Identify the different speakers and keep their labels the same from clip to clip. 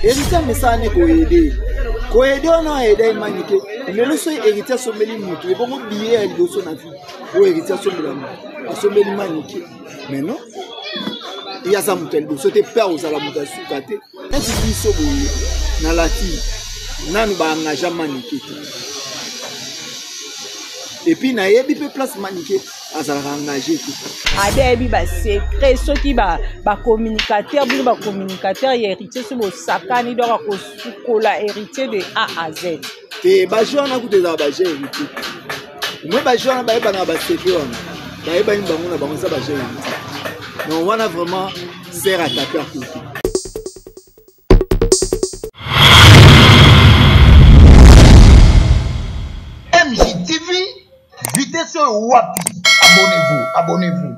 Speaker 1: Héritier amesana ne koyede koyede wana ayeda emanike lelo soki héritier asombeli motu ebongo biye ya liboso na vie oyo héritier asombela motu asombeli manike mais non ye aza moto ya liboso te mpe akozala moto ya suka te neti biso boye na lati nanu baengage manike te epuis nayebi mpe place manike azalaka engage te
Speaker 2: ade ayebi basecret soki bacommunicateur bino bacommunicateur ya héritier soki bosakani donc akosukola héritier de a à z
Speaker 1: te baje wana kutu ezala baje héritier omoi baje wana bayebanaka basecret wana bayebani bango na bango eza baje héritier donc wana vraiment sere atape akoki.
Speaker 3: MJTV, vitesse oyo wapi? Abonnez-vous, abonnez-vous.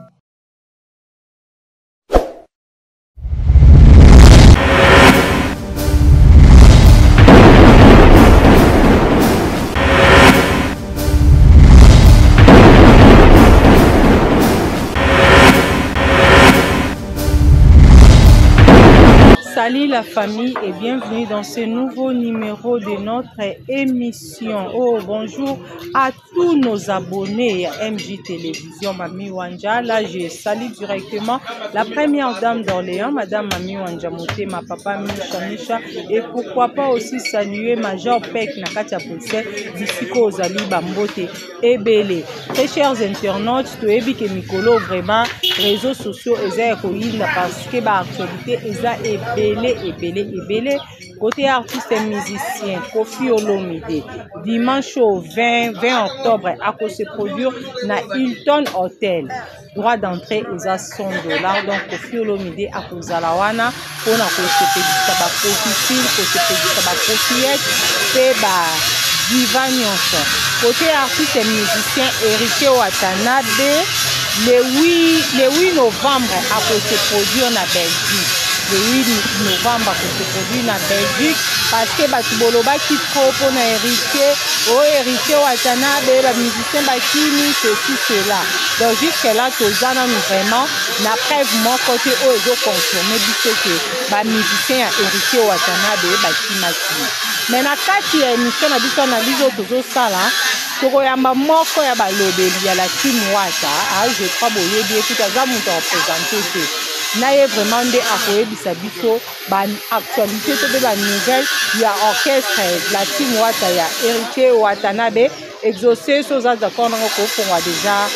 Speaker 2: Salut la famille et bienvenue dans ce nouveau numéro de notre émission. Oh, bonjour à tous nos abonnés à MJ Télévision, Mami Wanja. Là, je salue directement la première dame d'Orléans, Madame Mami Wanja Moté, ma papa Misha Misha. Et pourquoi pas aussi saluer Major Peck, Nakatia Bruxelles, d'ici Ozali Bambote Ebele. Très chers internautes, toyebi ke mikolo vraiment réseaux sociaux eza ya koyinda parce que ba actualité eza ebele ebele ebele. Côté artiste et musicien Koffi Olomide, dimanche au 20, 20 octobre, à se produire na Hilton Hotel. Droit d'entrée eza 100 $. Donc Koffi Olomide akozala wana mpona kosepelisa ba Koffi kosepelisa ba Koffiette mpe ba diva nyonso. Côté artiste et musicien Héritier Watanabe, le 8 novembre akose produire na Belgique. Le 8 novembre akose produire na Belgique parce que bato bolobaki trop mpona Héritier, oyo Héritier Watanabe, ba musicien bakimi, ceci cela. Donc jusque là toza nanu vraiment na preuve moko te oyo ezoconfirme biso ke ba musicien ya Héritier Watanabe bakimaki. Mais na kati ya émission na biso analyse oyo tozosala, tokoyamba moko ya balobeli ya la team Wata. Ah, je crois boyebi ye kutu aza moto areprésente te na ye vraiment nde akoyebisa biso ba actualité to mpe ba nouvelle ya orchestre la team Wata ya Héritier Watanabe. Exaucé, so oza d'accord nango kofongwa déjà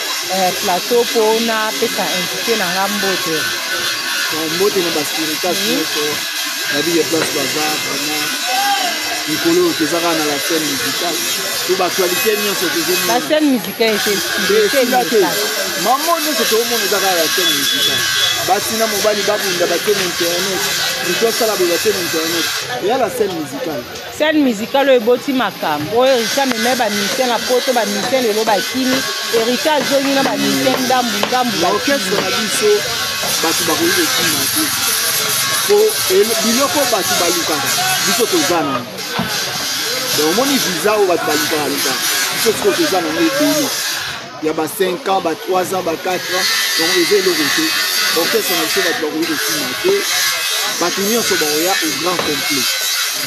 Speaker 2: plateau mpona pesa invité na nga mbote.
Speaker 1: Bon, mbote na baspiritas nyonso nayebi ke place baza vraiment mikolo oyo toza kaka na la scène musicale to baactualité nyonso tozomona.
Speaker 2: La scène musicale
Speaker 1: esila te, mamo nyonso tozomona eza kaka la scène musicale. Basi na mobali babunda batie na internet, moto asala boye batie na internet, eya la scène musicale.
Speaker 2: Scène musicale oyo eboti makambo oyo Héritier amemai bamusicien na poto, bamusicien lelo bakimi, Héritier azongi na bamusicien ndambu ndambu.
Speaker 1: Na orchestre na biso bato bakoki kokima te po biloko bato balukaka biso toza nango. Donc omoni visa oyo bato balukaka lukaka biso sikoyo toza nango ebele ya ba 5 ans, ba 3 ans, ba 4 ans. Donc eza eloko te, orchestre na biso bato bakoki kokima te, bato nyonso bakoya au grand complet.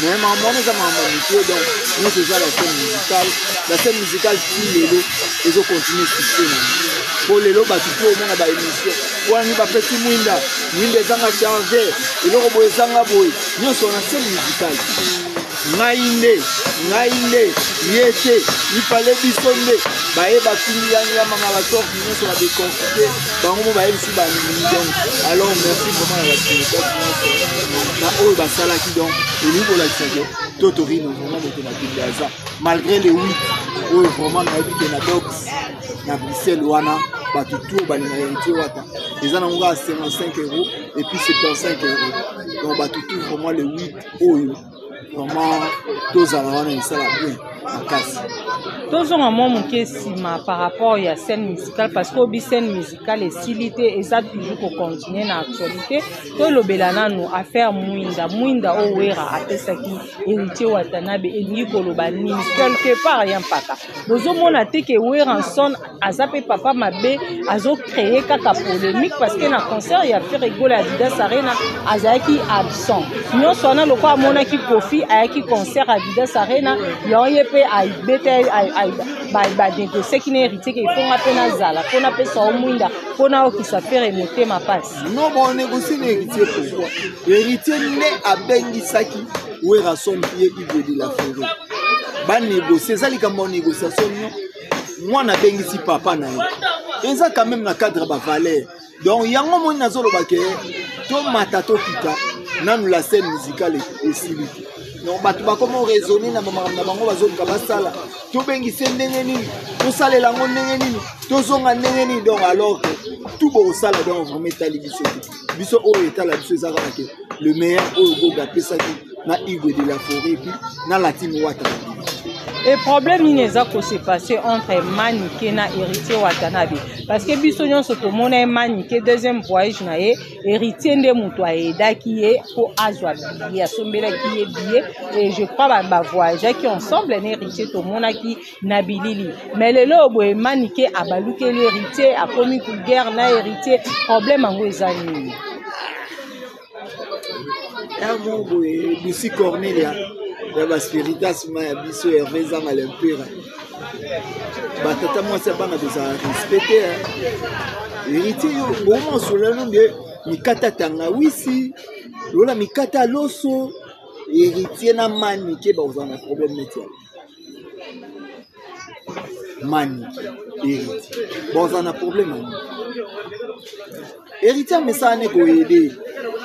Speaker 1: Mais makambo wana eza makambo ya mike. Donc nyonso eza la scène musicale. La scène musicale ti lelo ezocontinue succès nango po lelo bato mpo omona ba émission wani bapesi mwinda mwinda ezanga chargeur, eloko boye ezanga boye, nyonso na scène musicale. Ngai nde, ngai nde ye te, ifale biso nde baye bafingi yangi ya manga basorte nyonso badeconfite bango mo bayebisi banini. Donc alors merci vraiment na baspiritas nyonso na oyo basalaki. Donc elingi kolakisa ke Totorino vraiment moto na kimbe aza malgré le 8 oyo vraiment nayebi ke na dox na Bruxelles wana bato tout balingaka Héritier Wata eza nango kaka 55 euros et puis 75 euros. Donc bato tout vraiment le 8 oyo vraiment tozala wana esala bien makasi.
Speaker 2: Tozonga mwa moke nsima par rapport ya scène musicale, parce que obi scène musicale esili te, eza toujours kocontinue na actualité. Tolobela nanu affaire Mwinda. Mwinda oyo Wera apesaki Héritier Watanabe elingi koloba nini? Quelque part ya mpaka bozomona te ke Werrason aza mpe papa mabe, azocreye kaka polémique, parce que na concert ya Ferre Gola ya Adidas Arena azalaki absent. Nyonso wana lokola amonaki Koffi ayaki concert ya Adidas Arena, yango ye mpe abeta, banégociaki na Héritier ke ifonga mpe nazala mpo napesa o mwinda mpo naokisa Ferre motema mpasi.
Speaker 1: Non, bon, négocie na Héritier pourquoi? Héritier nde abengisaki Werrason ye Igwe de la Forêt. Banégocie, eza likambo ya négociation nio. Mwana abengisi papa na ye, eza quand même na cadre ya bavaleur. Donc yango moni nazoloba ke tomata tokita nanu la scène musicale esili te. Donc bato bakoma oraisonne na bamakambo na bango, bazoluka basala tobengise ndenge nini, tosalela yango ndenge nini, tozonga ndenge nini. Donc alors que tout bokosala, donc vraiment etali biso te. Biso oyo etala biso eza kaka ke le meilleur oyo Goga apesaki na Igwe de la Forêt, puis na Latine Wata.
Speaker 2: Et problème nini eza kose passer entre Manike na Héritier Watanabe? Parce que biso nyonso tomona ye Manike, deuxième voyage na ye, Héritier nde moto ayedaki ye mpo azwa billet, asombelaki ye billet, et je crois bavoyageaki ensemble na Héritier, tomonaki na bilili. Mais lelo oyo boye Manike abalukeli Héritier, akomi guerre na Héritier. Problème yango eza nini?
Speaker 1: Moko boye, Lucie Cornelia ya baspiritas ma ya biso, Herve Zanga lempera, batata mwasi ya bana tozala respecte. Héritier yo boma osolano nde mikata tangawisi lola mikata loso. Héritier na Manike bakozala na problème neti ya Manike, Héritier bakozala na problème yango. Héritier amesana ne koyede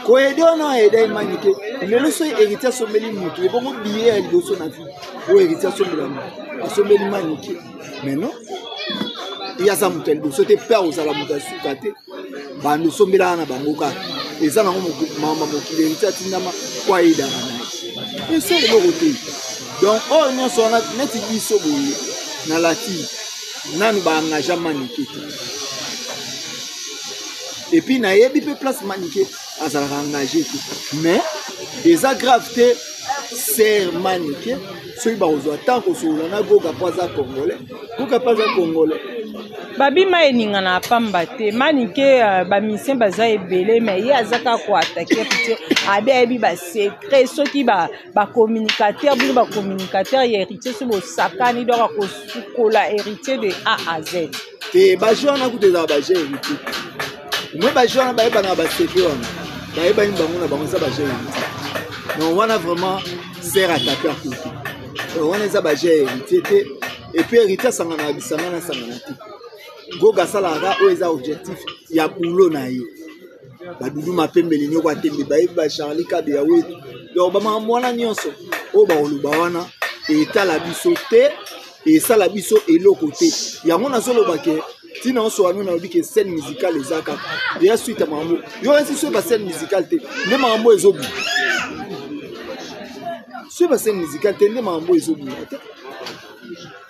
Speaker 1: koyede wana ayeda ye Manike. Lelo soki Héritier asombeli motu ebongo biye ya liboso na vie oyo Héritier asombela motu, asombeli Manike. Mais non, ye aza moto ya liboso te mpe akozala moto ya suka te. Bando osombelaka na bango kaka, eza nango mama mokili. Héritier atindama po ayedaka na ye, ese eloko te. Donc oyo nyonso wana neti biso boye na latine nanu baengage Manike te. Et puis nayebi mpe place Manike azalaka engage te, mais eza grave te. Ser Manike soki bakozwa temps kosolola na Goga mpo aza congolais, Goga mpo aza congolais.
Speaker 2: Babima eningana pamba te. Manike, bamisien baza ebele, mais ye aza kaka koatake Héritier. Abe ayebi basecret, soki bacommunicateur, bino bacommunicateur ya Héritier, soki bosakani, donc akosukola Héritier de A à Z.
Speaker 1: Te, baje wana kuta ezala baje Héritier omoi, baje wana bayebanaka basecret wana, bayebani bango na bango, eza baje Héritier. Donc wana vraiment ser atake akuti. Donc wana eza baje ya Héritier te. Et puis Héritier asangana na bisangana, asangana te. Goga asalaka oyo eza objectif ya boulot na ye. Badudu mapembeli nyoko atembe, bayebi ba Charlie Kabe ya wetu. Donc bamakambo wana nyonso oyo bakoloba wana etala biso te, esala biso eloko te. Yango nazoloba ke ntina nyonso wana nalobi ke scène musicale eza kaka eya suite ya makambo yo esi. Soki bascène musicale te nde makambo ezobima, soki bascène musicale te nde makambo ezobima te.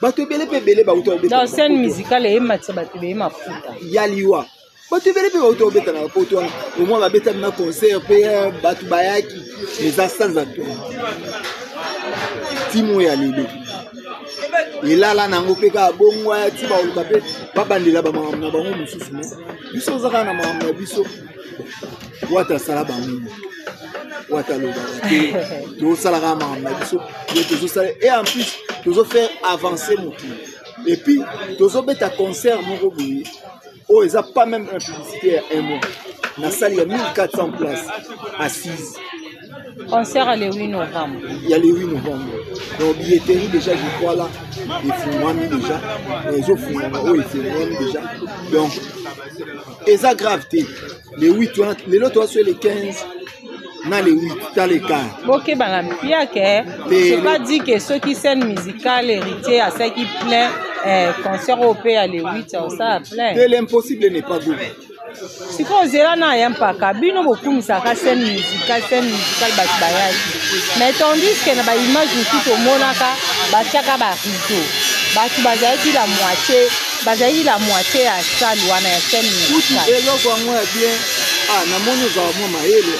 Speaker 1: Bato ebele mpe ebele bauta
Speaker 2: kobeta scène musicale, eyematisa bato ebele mafuta.
Speaker 1: Ya liwa, bato ebele mpe bauta kobeta na bapoto wana, omoi babetami na concert mpe bato bayaki, eza sans actualité. Timo ya lelo elala nango mpe kaka bongo aya ti bakoluka mpe babandela bamakambo na bango mosusu. Me biso oza kaka na makambo na biso. Wata asala bango, wata alobaka te, tozosalaka makambo na biso ye, tozosala et en plus tozofaire avancer mokili. Et puis tozobeta concert moko boye oyo eza pas même un publicité ya un mois na salle ya 1400 places assises.
Speaker 2: Concert le 8 novembre.
Speaker 1: Il y a le 8 novembre. Donc billetterie déjà, je crois là, efungwami déjà, ezofungwama oyo efungwami déjà. Donc eza grave te. Le 8 wana, lelo toza so le 15 na le 8, ta le quart.
Speaker 2: Bokeba na mpiake. C'est pas dit que soki scène musicale Héritier asalaki plein, concert oyo mpe ya le 8 osala plein.
Speaker 1: Te, l'impossible n'est pas good.
Speaker 2: Sikoyo ozela na ya mpaka, bino bokumisaka scène musicale, scène musicale, bato bayaki, mais tandis que na baimage mosusu tomonaka batiaka barideau. Bato bazalaki la moitié, bazalaki la moitié ya salle wana ya scène musicale.
Speaker 1: Eloko yango ya bien, ah namoni ozala mwa mayele.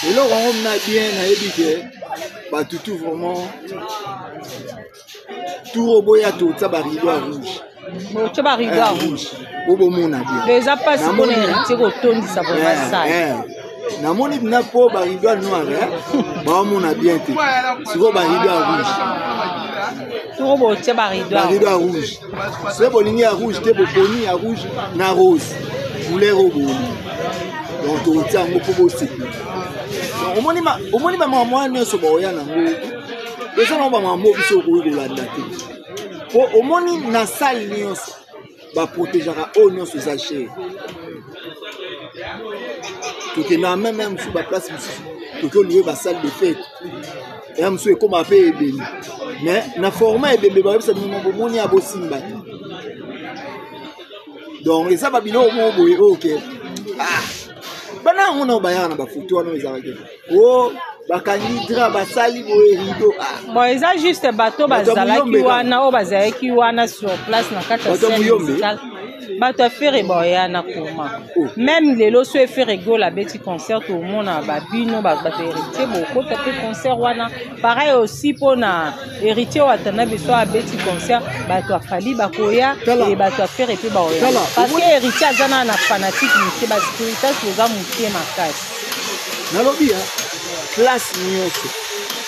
Speaker 1: Eloko yango na bien nayebi ke bato tout vraiment tour oboya totya barido ya rouge.
Speaker 2: Botya barido ya rouge.
Speaker 1: Po bomona bien.
Speaker 2: Eza mpasi mpona héritier kotondisa vraiment salle.
Speaker 1: Namoni bina mpo barido ya noir baomona bien te. Sikoyo barido ya rouge.
Speaker 2: Toko botia barido
Speaker 1: ya rouge. Soki bolingi ya rouge te boponi ya rouge na rose. Couleur oyo bolingi. Donc tokotia yango mpo bosepela. Omoni bamama wana nyonso baoya nango. Eza nango bamama biso okoki kolanda te. Po omoni na salle nyonso baprotegeaka oyo nyonso eza cher. Tokendaka meme ya mosusu baplace mosusu toki olouer basalle de fête ya mosusu ekóma mpe ebembe mais na format ebembe bayebisa bino bomoni ya bosimba te. Donc eza babiloko moko boye oyo ke bana yango nao bayaka na bafoto wana ezalaka te o bakangi dra basali boye rideau.
Speaker 2: Bon, eza juste bato bazalaki wana oyo bazalaki wana sur place na kati ya scène musicale. Bato ya Ferre baoya na koma. Même lelo so Ferre Gola abeti concert omona babino bato héritier bokota mpe concert wana. Pareil aussi mpona héritier Watanabe so abeti concert bato ya Fally bakoya e bato ya Ferre mpe baoya. Parce que héritier aza na fanatique moke, ba spiritas oza moke makasi.
Speaker 1: Nalobi ya classe nyonso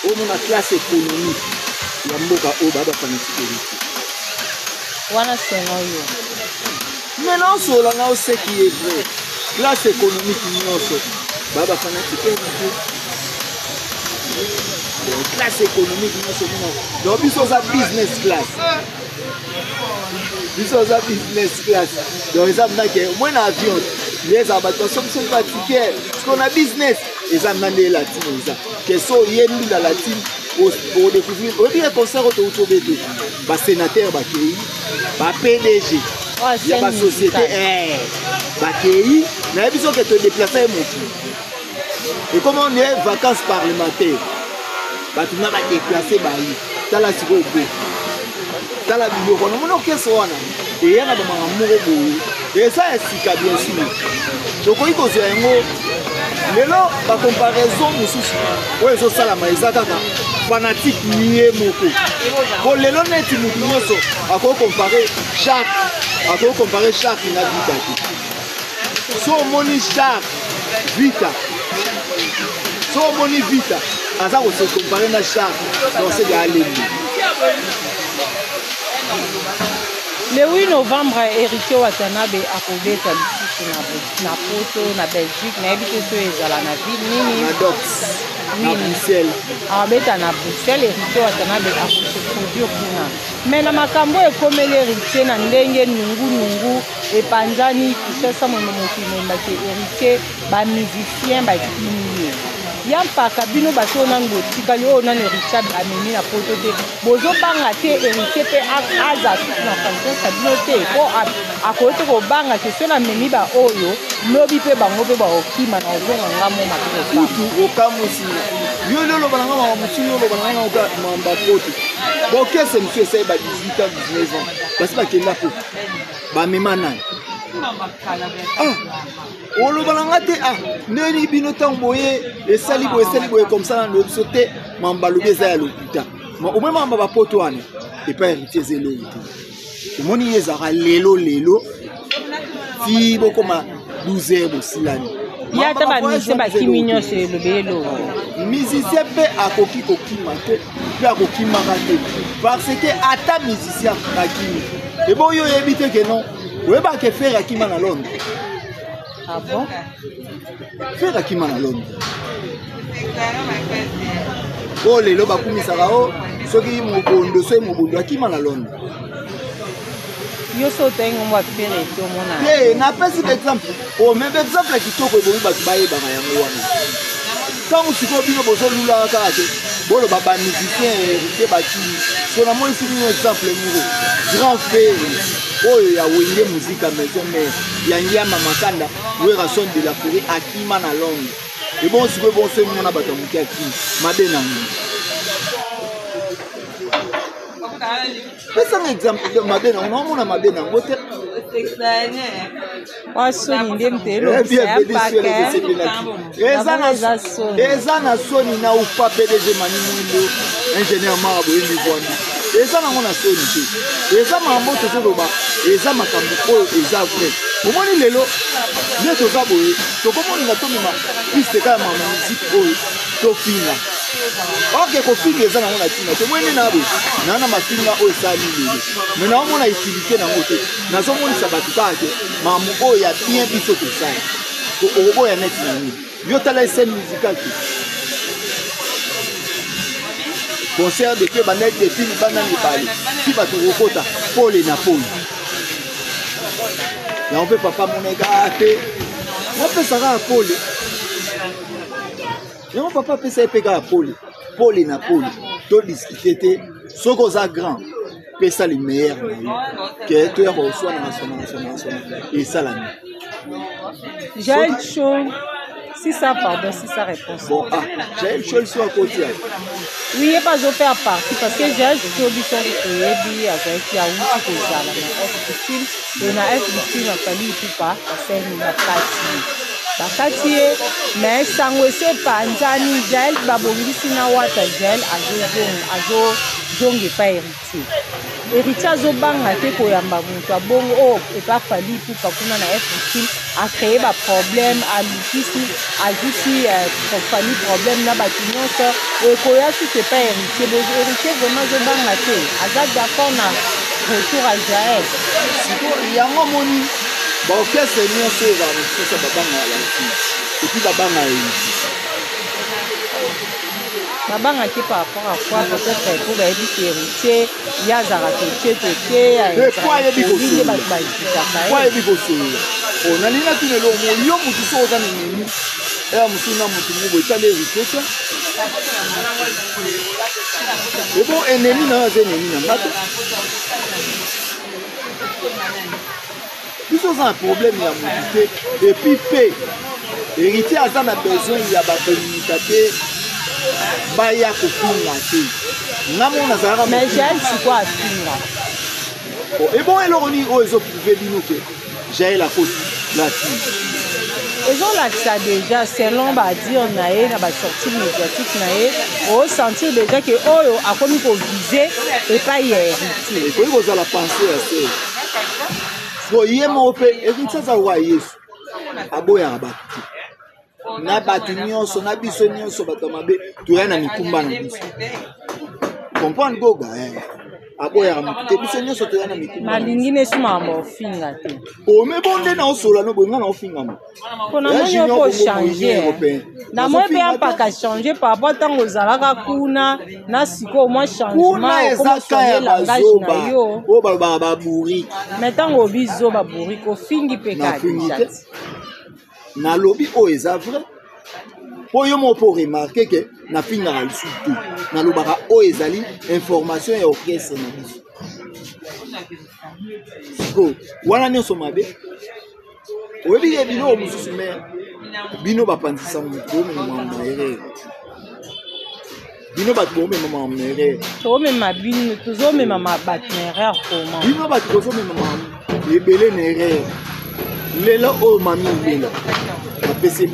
Speaker 1: omona classe économique ya mboka oyo ba fanatique héritier.
Speaker 2: Wana selon yo.
Speaker 1: Mais non, sola na ce qui est vrai. Classe économique nyonso ba fanatique héritier. Classe économique nyonso mona. Donc biso za business class. Biso za business class. Donc eza mnake moi na avion. Les abattoirs sont sont fatigués. Parce qu'on a business eza mnande latine eza. Que so yembi la latine pour découvrir. Oyebi ke concert oyo touti obete ba sénateur bakei, ba PDG ya ba société bakei, nayebi soki to déplacer ye mokili. Et comment on est vacances parlementaires, bato na ba déplacer bayi. Tala sikoyo bo. Tala biloko namoni orchestre wana eya na bamaka moko boye eza ya sika bien sûr. Tokoki kozwa yango lelo ba comparaison mosusu oyo ezosalama eza kaka fanatique nie moko. Po lelo neti motu nyonso akoki comparer Shark, akoki comparer Shark na Vita te. So omoni Shark Vita, so omoni Vita aza kose comparer na Shark, donc c'est alembi.
Speaker 2: Le 8 novembre, Héritier Watanabe akobeta lisusu na Poto, na Belgique, nayebi te so ezala na ville nini.
Speaker 1: Na Dox, na Bruxelles.
Speaker 2: Abeta na Bruxelles, Héritier Watanabe akose produire kuna. Mais na makambo ekomeli Héritier na ndenge nungu nungu epanzani Kinshasa mwana mokili mombaki Héritier ba musicien bakimi ye. Ya mpaka bino bato oyo nanu botikali oyo nanu Héritier amemi na Poto te, bozobanga te Héritier mpe aza susu na confiance na bino te, po akoki te kobanga ke soki namemi ba oyo lobi mpe bango mpe bakokima na kozonga ngambo mabe kosala.
Speaker 1: Kutu okamwisi nga. Yo nde oloba na nga makambo mosusu, yo oloba na nga makambo ya Poto. Bokese mosusu esali ba 18 ans, 19 ans, basi bakenda Poto. Bamema nani? Oloba na nga te, ndeni bino ntango boye esali boye, esali boye comme ça na lobi so te, mamba lobi eza ya lokuta. Ma omwe mamba ba Poto wana epai Héritier eza eloko te. Omoni ye ezalaka lelo lelo ti bokoma 12 heures bosilani.
Speaker 2: Ya ata ba musicien bakimi nyonso elobi eloko.
Speaker 1: Musicien mpe akoki kokima te, mpe akokimaka te. Parce que ata musicien akimi. Ebo yo oyebi te ke non, oyebaka ke Ferre akima na Londres.
Speaker 2: Ah bon?
Speaker 1: Ferre akima na Londres. Oyo lelo bakumisaka o soki mobondo, soki mobondo akima na Londres.
Speaker 2: Yo so otangi ngombo ya Ferre te omona.
Speaker 1: Te, napesi ba exemple. Oh, mais ba exemple ya kitoko ebongi bato bayebaka yango wana. Ntango sikoyo bino bozolulaka kaka te, boloba ba musicien héritier bakimi. So namonisi bino exemple moko. Grand Ferre oyo ya Wenge Musica Maison Mère, ya Ngiama Makanda, Werrason de la Forêt akima na Londres. Ebongo sikoyo bonso emona bato ya moke akimi mabe na ngo. Pesanga exemple mabe nango, naomona mabe nango te.
Speaker 2: Soni nde moto elobisa ya mpaka.
Speaker 1: Eza na soni na ufa PDG Mani Mwindo, ingénieur Mara Boyembi Vwambi. Eza nango na soni te, eza makambo tozoloba, eza makambo oyo eza vrai. Omoni lelo nde toza boye, tokomoninga tomema piste kaka mama miziki oyo tofinga. Oke kofinga eza nango na ntina te. Omoni nde na boye naa na mafinga oyo esali lelo, me naomona utilité nango te. Nazomonisa bato kaka ke makambo oyo ya bien biso tosala, okoboya neti na nini? Yo tala scène musicale te, concert depuis ebandaki, depuis libanda mibale ti bato kokota pole na pole. Yango mpe papa moneka te, napesa kaka pole. Yango papa apesa ye mpe kaka pole pole na pole. Todiskute te, soki oza grand, pesa le meilleur na yo, ke toya koswana swana swana swana esalami.
Speaker 2: Jael Show, si ça, pardon, si ça réponse.
Speaker 1: Bon, ah, Jael Show, soit côté.
Speaker 2: Oui, il pas faire partie parce que Jael Show, biso toyebi azalaki awuti kozala na F victime e na F victime afali Ipupa basali bakati bakati ye, mais sango esi epanzani. Jael babongisi na Wata, Jael azozonga azozonga epai Héritier. Héritier azobanga te koyamba moto abongo oyo epa Fally Ipupa kuna na F victime, acréé baproblème, alukisi azwisi Fally problème na bato nyonso. Ekoya susu epai Héritier. Héritier vraiment azobanga te, aza d'accord na retour à Jael.
Speaker 1: Sikoyo yango omoni baorchestre nyonso oyo ezala mosusu babangaka la fille, et puis babangaka Héritier.
Speaker 2: Babangaki par rapport à quoi? Peut-être po bayebi ke Héritier ye azalaka totie totie.
Speaker 1: Po ayebi
Speaker 2: nde bato baevitaka.
Speaker 1: Po ayebi kosolola. Nalingi natuna eloko mo: yo motu soki oza na ennemi eya mosusu na motu moko etali Héritier te, ebo ennemi na yo aza ennemi na nga te. Biso oza na problème ya motu te. Et puis mpe Héritier aza na besoin ya bacommunicateur baya kofinga te. Nga moko nazalaka.
Speaker 2: Mais Jael sikoyo afinga.
Speaker 1: Ebon, eloko nini oyo ezoprouve bino ke Jael akoti la fille?
Speaker 2: Ezolakisa déjà, selon badire na ye na basortie médiatique na ye, osentir déjà ke oyo akomi koviser epai ya Héritier.
Speaker 1: Ekoki kozala pensée ya se po ye moko mpe Héritier aza lokola Yesu, aboyaka bato te na bato nyonso na biso nyonso. Bato ya mabe toya na mikumba na biso, comprendre goga aboyaka motu te, biso nyonso toya na mikumba.
Speaker 2: Nalingi nesu makambo ofinga te.
Speaker 1: Ome bo nde naosola no boye, nga naofingama.
Speaker 2: Mpo namoni yo mpo change, namoni mpe ampaka change par rapport ntango ozalaka kuna na sikoyo, mwa
Speaker 1: changement. Eza ka ya bazoba oyo balobaka babourike.
Speaker 2: Mais ntango obi zoba bourike, ofingi mpe.
Speaker 1: Nafingi te, nalobi oyo eza vrai. Mpo yo moko mpo remarke ke nafingaka lisusu te, nalobaka oyo ezali information ya orchestre na biso. Sikoyo wana nyonso mabe, oyebi ke biloko mosusu me bino bapanzisa moto bomema makambo na erreur. Bino bato bomema makambo na erreur.
Speaker 2: Tozomema bino, tozomema bato na erreur comment?
Speaker 1: Bino bato bozomema makambo ebele na erreur. Lelo oyo Mami Ilela apesi,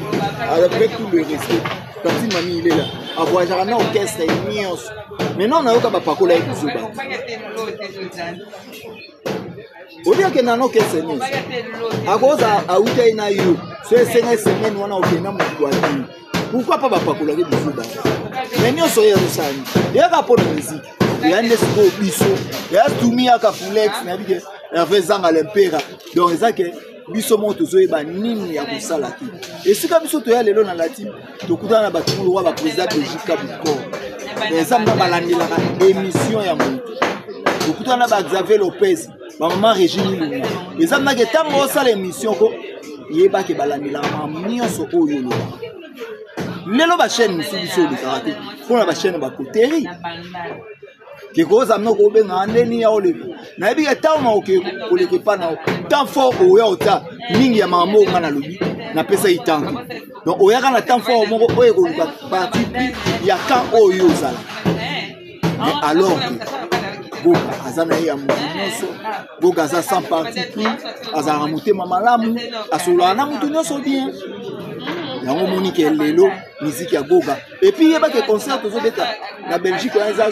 Speaker 1: avec tout le respect, tati Mami Ilela avoyageaka na orchestre nyonso. Maintenant nayoka bapakola ye biso bato obi akenda na orchestre nyonso, akoza awuta ye na yo so esenga semaine wana okenda motu atini. Pourquoi pas bapakolaki biso bato? Mais nyonso oyo ezosala eyaka mpo na miziki eya nde sikoyo biso eya tumi yaka fulex nayebi ke Herve Zanga lempera. Donc eza ke biso moko tozoyeba nini ya kosala te. Esika biso toya lelo na latine, tokutana na bato moko lokola baprésident Belgique Bukor, mais eza mna balandelaka émission ya moto. Tokutana na ba Xavier Lopez, bamama Régine Ilunga. Eza mnake ntango osala émission ko yebake balandelaka makambo nyonso oyo olobaka. Lelo bachaîne mosusu biso olekaka te mpona bachaîne bakoteri kekoza mnoko obengaka ndeni ya oleka. Nayebi ke ntango na oke koleka epa na yo, temps fort oya ota mingi ya makambo oyo nga nalobi, napesaki temps te. Donc oyaka na temps fort moko oyo ekoluka parti pris ya camp oyo ozala. Mais alors que Goga aza na ye ya moto nyonso. Goga aza sans parti pris, azalaka motema malamu, asololaka na moto nyonso bien. Yango omoni ke lelo miziki ya Goga. Et puis yeba ke concert tozobeta na Belgique wana eza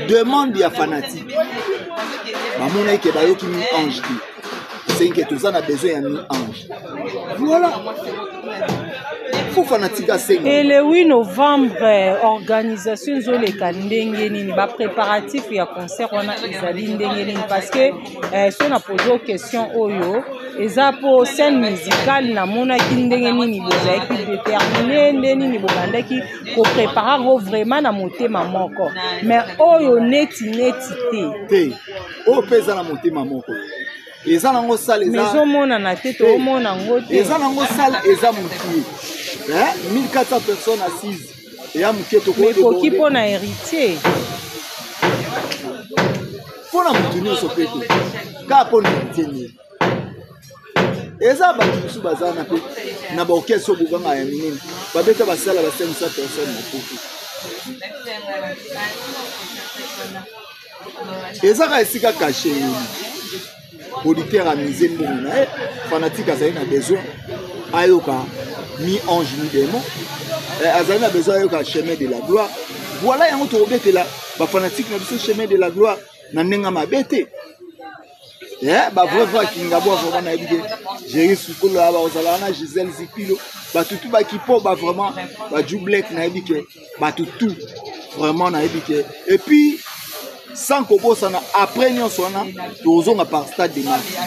Speaker 1: demande ya fanatique. Bamonaki ke bayoki mi ange te. Esengi ke toza na besoin ya mi ange. Voilà. Faut fanatique asenga.
Speaker 2: Et le 8 novembre, organisation ezoleka ndenge nini? Ba préparatif ya concert wana ezali ndenge nini? Parce que so na pose question oyo eza po scène musicale namonaki ndenge nini bozalaki déterminé, nde nini bobandaki koprépare yango vraiment na motema moko, mais oyo neti neti te.
Speaker 1: Te, oyo mpe eza na motema moko. Eza nango salle
Speaker 2: eza ezomonana te, toomona yango te.
Speaker 1: Eza nango salle eza mokie, 1400 personnes assises eya moke.
Speaker 2: Tokoki mpo na héritier,
Speaker 1: mpo na motu nyonso mpe te, kaka mpo na héritier nini. Eza bato mosusu baza wana mpe na baorchestre oyo bokanga ya minene, babeta basala ba 500 personnes na poto. Eza kaka esika kashe nini producteur amise mbongo na ye, fanatique azali na besoin ayoka mi ange mi démon, azali na besoin ayoka chemin de la gloire. Voilà, yango tokobetela bafanatique na biso chemin de la gloire na ndenge mabe te. Ba vrai vrai Kingabwa vraiment nayebi ke Jerry Sukolo ya bakozala wana, Gisèle Zipilo, bato tu bakipo ba vraiment ba Jublek, nayebi ke bato tu vraiment nayebi ke. Et puis sans kobosana, après nyonso wana tozonga par stade de Martyr.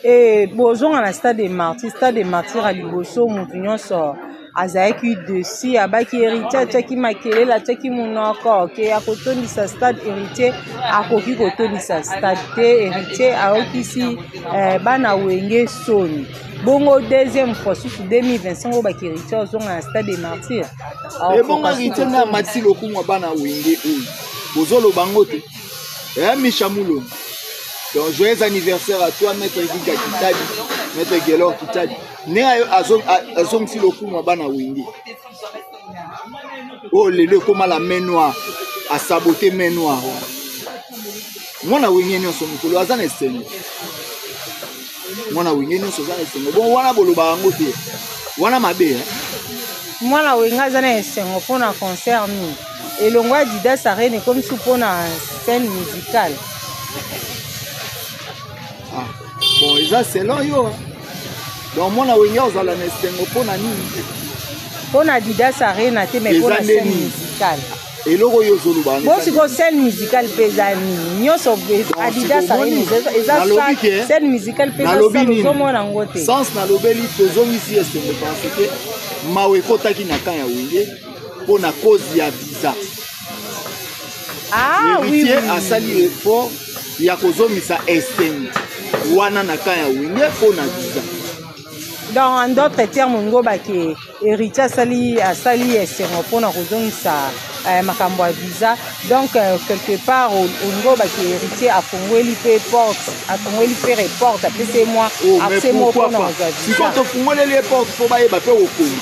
Speaker 2: E bozonga na stade de Martyr. Stade de Martyr ya liboso, motu nyonso azalaki dessus, abaki héritier atiaki makelele, atiaki monoko ke akotondisa stade. Héritier akoki kotondisa stade te, héritier ayokisi bana Wenge soni. Bongo deuxième fois susu 2025 oyo baki héritier ozonga na stade de Martyr.
Speaker 1: Ebongo héritier nde amatisi lokumu ya bana Wenge oyo bozoloba ngo te. Misha Mulongo, donc joyeux anniversaire à toi, maître Giga Kitadi, maître Gelor Kitadi, ndenge azongisi lokumu ya bana Wenge oyo lelo ekóma la main noire, asabote main noire wana. Mwana Wenge nyonso mokolo aza na esengo, mwana Wenge nyonso aza na esengo. Bon, wana bolobaka yango te, wana mabe.
Speaker 2: Mwana Wenge aza na esengo mpona concert nini? Elongo ya Adidas Arena ekomi su mpona scène musicale.
Speaker 1: Ah, bon, eza selon yo. Donc mwana Wenge ozala na esengo mpona nini?
Speaker 2: Mpona Adidas Arena te, mais mpona scène musicale.
Speaker 1: Eloko oyo ozoloba.
Speaker 2: Bo sikoyo scène musicale mpe eza nini? Nyonso Adidas Arena eza scène musicale mpe ozomona yango te.
Speaker 1: Sens nalobeli tozongisi esengo parce que mawa ekotaki na camp ya Wenge mpo na cause ya visa.
Speaker 2: Ah, oui,
Speaker 1: oui, asali effort ya kozongisa esengo wana na camp ya Wenge mpo na visa.
Speaker 2: Donc en d'autres termes, olingi bake héritier asali esengo mpona kozongisa makambo ya visa. Donc quelque part olingi bake héritier afongweli mpe porte, afongweli mpe reporte, apesi ye mwa accès moko mpona kozwa visa.
Speaker 1: Sikoyo tofungoleli ye porte mpo bayeba mpe kokoma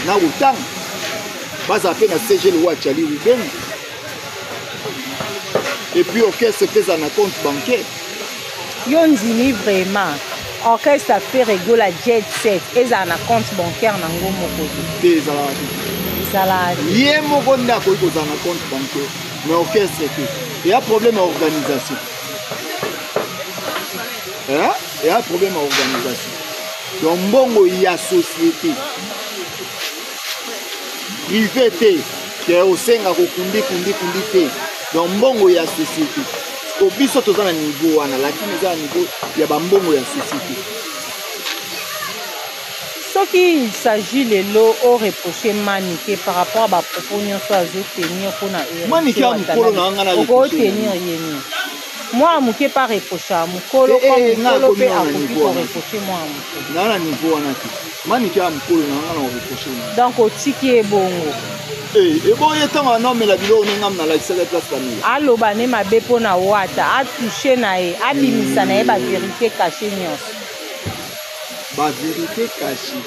Speaker 1: na kotanga, bazala mpe na CG Lewa Chali Rubenga, et puis orchestre mpe ezala na compte bancaire.
Speaker 2: Yo ndimi vraiment orchestre Ferre Gola Jet Set ezala na compte bancaire nango moko
Speaker 1: te? Te, ezalaka te.
Speaker 2: Ezalaka te.
Speaker 1: Ye moko nde akoki kozala na compte bancaire, mais orchestre te. Eya problème ya organisation, eya problème ya organisation. Donc mbongo ya société privé te ke osenga kokundi kundi kundi te. Donc mbongo ya société ko biso toza na niveau wana, latine eza na niveau ya bambongo ya société.
Speaker 2: Soki il s'agit lelo oreproche Manike par rapport a bapropos nyonso azotenir mpona
Speaker 1: Manike ya mokolo na nga na
Speaker 2: okotenir ye nini? Mwana moke pa reproche ya mokolo, comme mokolo mpe akoki koreproche mwana moke.
Speaker 1: Naa na niveau wana te. Manike ya mokolo na nga na koreproche.
Speaker 2: Donc otiki ye bongo?
Speaker 1: Ebongo ye ntango anomela biloko ndenge ngam nalakisaka place bamela.
Speaker 2: Aloba ne mabe mpo na Wata, atouche na ye, abimisa na ye bavérité caché nyonso.
Speaker 1: Bavérité caché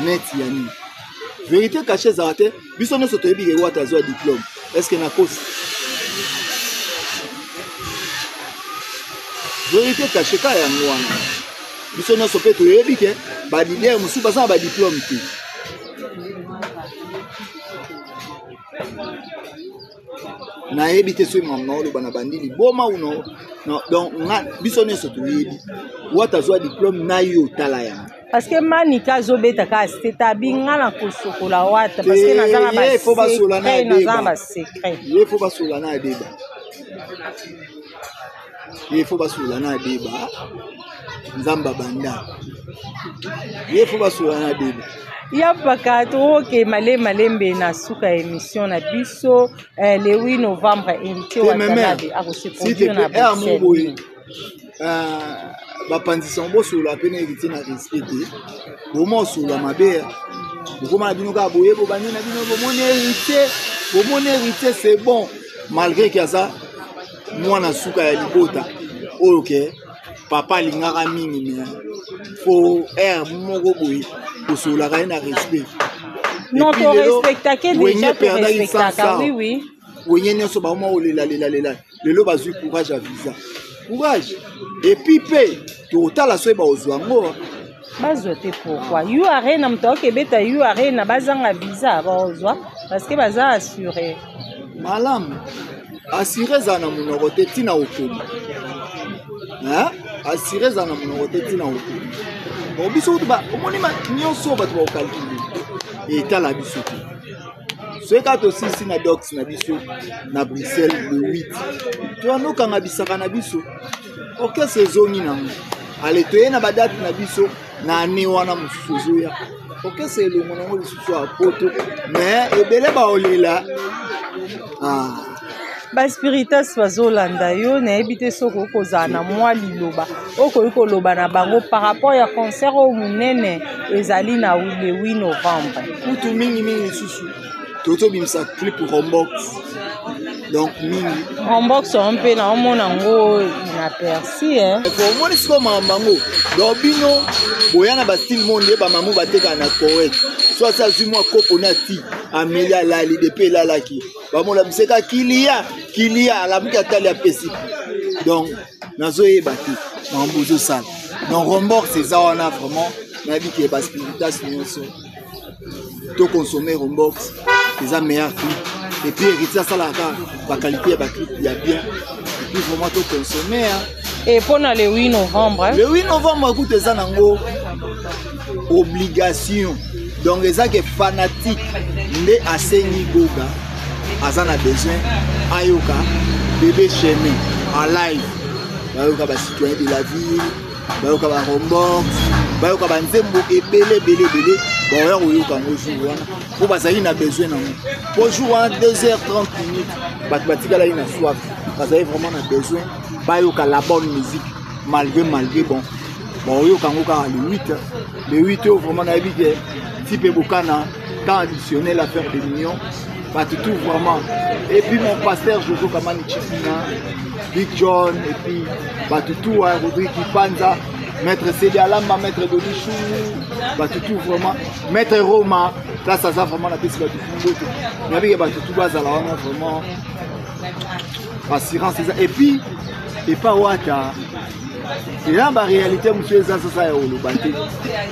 Speaker 1: neti ya nini? Vérité caché ezala te. Biso nyonso toyebi ke Wata azwa diplôme. Est ce que nakosi? Verité caché ka yango wana. Biso nyonso mpe toyebi ke balider mosusu baza na badiplome te. Nayebi te soki mama oloba na bandi liboma ou non. Non, donc nga biso nyonso toyebi wata azwa diplome na yo tala yango.
Speaker 2: Parce que Manika azobeta kaka setabi nga na kosokola wata parce que naza na ba secret, naza na ba secret.
Speaker 1: Ye faut basola na adeba. Ye faut basola na adeba. Nzambe abanda. Ye faut basola na adeba.
Speaker 2: Ya paka tokoke malembe malembe na suka ya émission na biso eh, le 8 novembre héritier Watanabe akose produire na Bruxelles.
Speaker 1: Bapanzisa yango bosolola mpe na héritier na respect te, boma osolola mabe bokoma na bino kaka boye bobandi na bino bomoni héritier, bomoni héritier c'est bon malgré ke aza mwana suka ya libota oyo ke papa alingaka mingi, mais fo aire moko boye kosololaka ye na respect.
Speaker 2: Non, to respectake déjà, to respectaka, oui oui.
Speaker 1: Wenge nyonso baoma olelalelela lelo bazwi courage ya visa, courage epuis mpe tokotala soki bakozwa yango.
Speaker 2: Bazwa te pourquoi? U Arena, moto aoki ebeta U Arena, bazanga visa bazwa parce que baza assuré.
Speaker 1: Malamu, assuré ezala na monoko te ntina kokoma, assuré ezala na monoko te ntina kokoma. Bon, biso kutu omoni nyonso bato bakokalkile etala biso te. Soki kaka tosilisi na dox na biso na Bruxelles le 8, toyanokanga bisaka na biso, orchestre ezongi nango. Ale toye na badate na biso na ane wana mosusu ezoya, orchestre elongo nango lisusu ya poto, mais ebele baolela. Ah.
Speaker 2: Baspiritas bazolanda yo, nayebi te soki okoki kozala na mwa liloba okoki koloba na bango par rapport ya concert oyo monene ezali na le 8 novembre.
Speaker 1: Kutu mingimingi lisusu tozobimisa clip Rombox, donc mingi
Speaker 2: Rombox oyo mpe naomona yango inaperci.
Speaker 1: Omoni sikoyo makambo yango. Donc bino boya na bastyle monde bamamu batekaka na correct, so asi azwi mwa kopo na ti ameli alali depe elalaki bamola biseka kilia kilia alamuki atali apesi. Donc nazoyeba te makambo ozosala. Donc Rombox eza wana vraiment, nayebi ke baspiritas nyonso toconsommer Rombox, eza meilleur clip. Et puis héritier asalaka baqualité ya baclip ya bien, et puis vraiment toconsommer.
Speaker 2: Et mpona le 8 novembre?
Speaker 1: Le 8 novembre kutu eza nango obligation, donc eza ke fanatique nde asengi Goga aza na besoin ayoka bébé chemin en live, bayoka bacitoyen de la ville, bayoka barombox, bayoka banzembo ebele ebele ebele, baoya koyoka yango jour wana mpo bazali na besoin nango. Mpo jour wana 2h30 minutes bato batikalaki na soif, bazali vraiment na besoin bayoka la bonne musique malgré bon baoyoka yango kaka le 8. Le 8 oyo vraiment nayebi ke type Bokana temps additionnel à faire des millions, bato tout vraiment. Et puis mon pasteur Jojo Kamani Chipina, Big John, et puis bato tout, Rodrigue Kipanza, maître Sedi Alamba, maître Dodichou, bato tout vraiment, maître Roma place aza vraiment, napesi bato tout mbote. Nayebi ke bato tout bazala wana vraiment, assurance eza. Et puis epa wata eza baréalité mosusu eza sasa ya koloba te.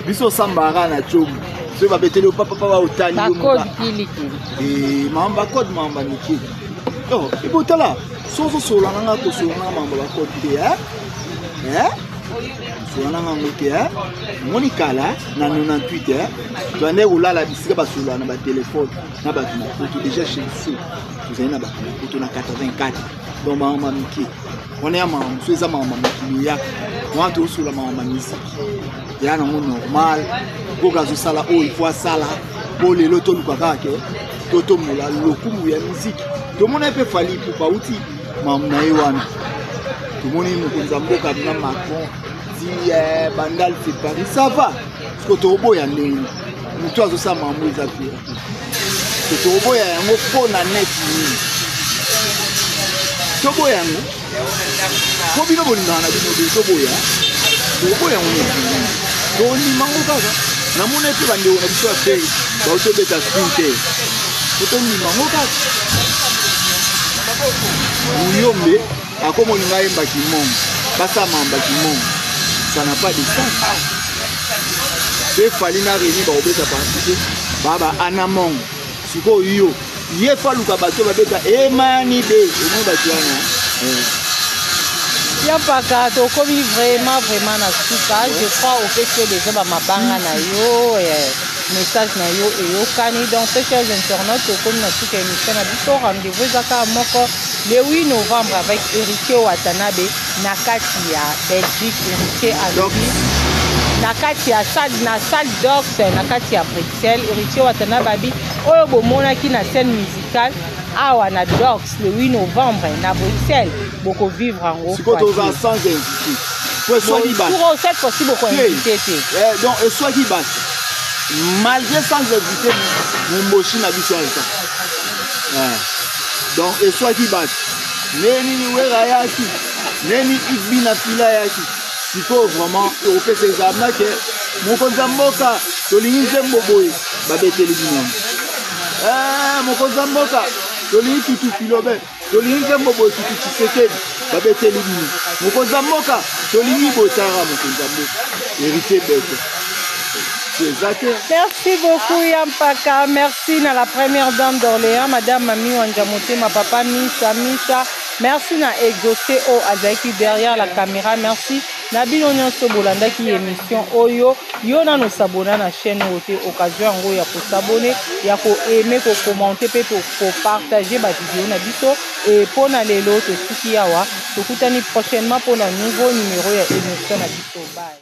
Speaker 1: Biso osambaka na tiomo soki babeteli yo papapa baotali makambo bacode, makambo mike ebotala. So ozosolola nanga, kosolola nanga makambo bacode te, solola nanga yango te. Omoni kala na 98 toyandaki kolala bisika basolola na batelefone na bato na poto. Déjà chez biso tozali na bato na poto na 84. Donc makambo mike wana ya makambo mosusu eza makambo mokili eyaka wana, tozosola makambo ya miziki ya nango normal. Mpoka azosala oyo ifo asala mpo lelo toluka kaka ke totombola lokumu ya miziki. Tomona mpe Fally Ipupa auti makambo na ye wana, tomoni mokonzi ya mboka na Macron ti Bandal c'est Paris, ça va. Parce que tokoboya ndenge motu azosala makambo eza te, tokoboya yango mpo na neti nini? Toboya yango mpo bino bolingaka na bino be, toboya, tokoboya yango neti nini? Tondima yango kaka. Namoni mpe bandeko na biso ya feri bauti obeta spin te, po tondima yango kaka. Muyombe akoma olinga ayemba kimongo, basala makambo ya kimongo, ça n'a pas de sens. Mpe Fally na Reni bakobeta parti te, baa ba anamongo. Sikoyo yo ye faluka bato babeta emani be omoi bato wana eh.
Speaker 2: Ya Mpaka, tokomi vraiment vraiment na suka. Je crois opesi yo deja bamabanga na yo, eh, message na yo eyokani. Donc très chers internautes, tokomi na suka émission na biso. Rendez-vous eza kaka moko, le 8 novembre, avec Héritier Watanabe na kati ya Belgique. Héritier alobi na kati ya salle, na salle Dox na kati ya Bruxelles. Héritier Watanabe abi oyo bomonaki na scène musicale awa na Dox le 8 novembre na Bruxelles, bokovivre yango.
Speaker 1: Sikoyo toza sans invité po eswaki bato.
Speaker 2: Cette fois-ci bokoinvité te.
Speaker 1: Eh, donc eswaki bato malgré sans invité, momboshi na biso aza. Eh, donc eswaki bato nde nini Wera ayaki, neni Igbi na fila ayaki. Sikoyo vraiment okopesa ezala ke mokonzi ya mboka tolingi nzembo boye, babeteli bino. Eh, mokonzi ya mboka tolingi tutu filobe, tolingi nzembo boye, tutu Tshisekedi, babeteli bino. Mokonzi ya mboka tolingi boye, talaka mokonzi ya mboka Héritier bete eza te.
Speaker 2: Merci beaucoup Ya Mpaka. Merci na la première dame d'Orléans, madame Mami Wanja Motema, papa Misa Misa. Merci na Exaucé o azalaki derrière la caméra. Merci na bino nyonso bolandaki émission oyo. Yo nano s'abonner na chaîne oyo te, occasion yango ya kos'abonner, ya koaimer, kocommenter mpe kopartager bavideo na biso. E mpo na lelo tosuki awa, tokutani prochainement mpo na nouveau numéro ya émission na biso. Bye.